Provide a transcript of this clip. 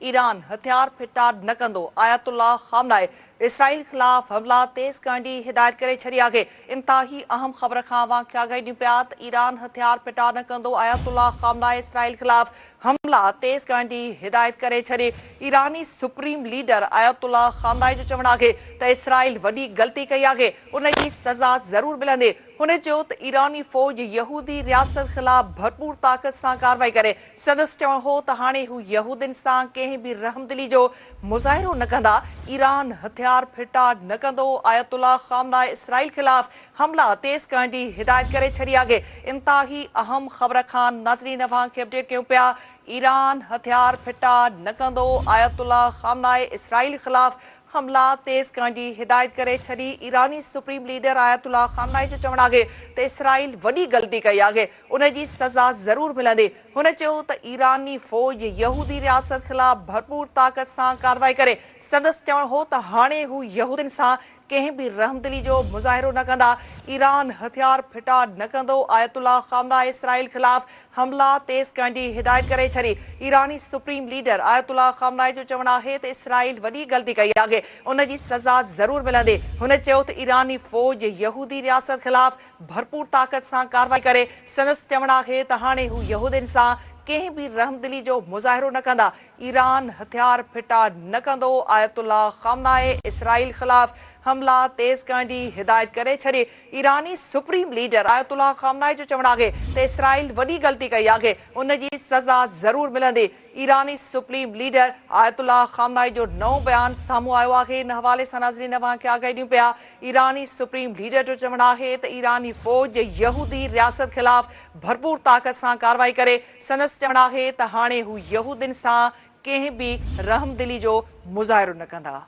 Iran هٿيار ڦٽا نه ڪندو، آيت الله خامنائي اسرائيل خلاف حملا تيز ڪرڻ جي هدايت ڪري ڇڏي آهي. انتهائي اهم خبر کان اوهان کي آگاهي ڏيون پيا ته ايران هٿيار ڦٽا نه ڪندو، آيت الله خامنائي اسرائيل خلاف حملا تيز ڪرڻ جي هدايت ڪري ڇڏي. ايراني سپريم ليڊر آيت الله خامنائي جو چوڻ آهي ته اسرائيل وڏي غلطي ڪئي آهي، ان جي سزا ضرور ملندي. هن چيو ته ايراني فوج يهودي رياست خلاف ڀرپور طاقت سان ڪارروائي ڪري. سندس چوڻ هو ته هاڻي هو يهودين سان ڪنهن به رحمدلي جو مظاهرو نه ڪندا، ايران هٿيار ڦٽا نه ڪندو، آيت الله خامنائي اسرائيل خلاف حملا تيز ڪرڻ جي هدايت ڪري ڇڏي آهي. انتهائي اهم خبر کان ناظرين اوهان کي اپڊيٽ ڪيون پيا، ايران هٿيار ڦٽا نه ڪندو، آيت الله خامنائي اسرائيل خلاف حملا تيز ڪرڻ جي هدايت ڪري ڇڏي. ايراني سپريم ليڊر آيت الله خامنائي جو چوڻ آهي ته اسرائيل وڏي غلطي ڪئي آهي، ان جي سزا ضرور ملندي. هن چيو ته ايراني فوج يهودي رياست خلاف ڀرپور طاقت سان ڪارروائي ڪري. سندس چوڻ هو ته هاڻي هو يهودين سان ڪنهن به رحمدلي جو مظاهرو نه ڪندا، ايران هٿيار ڦٽا نه ڪندو، آيت الله خامنائي اسرائيل خلاف حملا تيز ڪرڻ جي هدايت ڪري ڇڏي. ايراني سپريم ليڊر آيت الله خامنائي جو چوڻ آهي ته اسرائيل وڏي غلطي ڪئي آهي، ان جي سزا ضرور ملندي. هن چيو ته ايراني فوج يهودي رياست خلاف ڀرپور طاقت سان ڪارروائي ڪري. سندس چوڻ آهي ته هاڻي هو يهودين سان ڪنهن به رحمدلي جو مظاهرو نه ڪندا، ايران هٿيار ڦٽا نه ڪندو، آيت الله خامنائي اسرائيل خلاف حملا تيز ڪرڻ جي هدايت ڪري ڇڏي. ايراني سپريم ليڊر آيت الله خامنائي جو چوڻ آهي ته اسرائيل وڏي غلطي ڪئي آهي، ان جي سزا ضرور ملندي. ايراني سپريم ليڊر آيت الله خامنائي جو نئون بيان سامهون آيو آهي، ان حوالي سان ناظرين اوهان کي آگاهي ڏيون پيا. ايراني سپريم ليڊر جو چوڻ آهي ته ايراني فوج يهودي رياست خلاف ڀرپور طاقت سان ڪارروائي ڪري. سندس چوڻ آهي ته هاڻي هو يهودين سان ڪنهن به رحمدلي جو مظاهرو نه ڪندا.